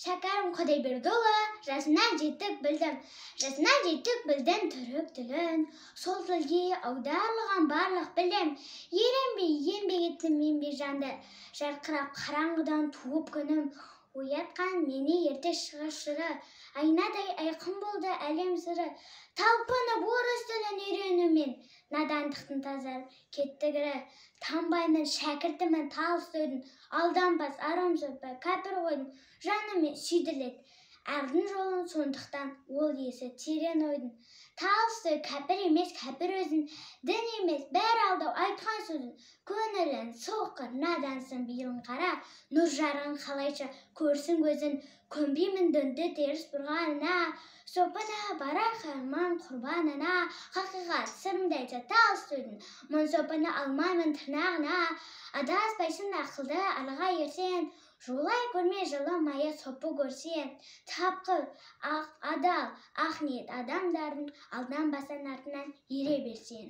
Шәкәрім Құдайбердіұлы, жасымнан жетік білдім. Жасымнан жетік білдім түрік тілін. Сол тілге аударылған барлық білім. Ерінбей еңбек еттім еңбек жанды. Жарқырап қараңғыдан туып күнім. Оятқан мені ерте шығыс жыры. Айнадай айқын болды әлем сыры. Талпынып орыс тілін үйренумен надандықтың тазарып кетті кірі. Танбаймын шәкіртімін Толстойдың, алданбас арам сопы кәпір қойдың. Жанымен сүйдіріледі ардың жолын, сондықтан ол иесі терең ойдың. Толстой кәпір емес, кәпір өзін, дін емес, бәрі алдау айтқан сөзін. Көңілін соқыр надансың биылын қара, нұр жарығын қалайша көрсін көзін. Көнбеймін дінді теріс бұрғанына, сопына барар қарман құрбанына. Хақиқат сырымды айтса Толстойдың, мың сопыны алмаймын тырнағына. Адаспайсың ақылды арға ерсең, жолай көрме жылы мая сопы көрсең. Тапқыр, ақ, адал, ақ ниет адамдардың алданбастан артынан ере берсең.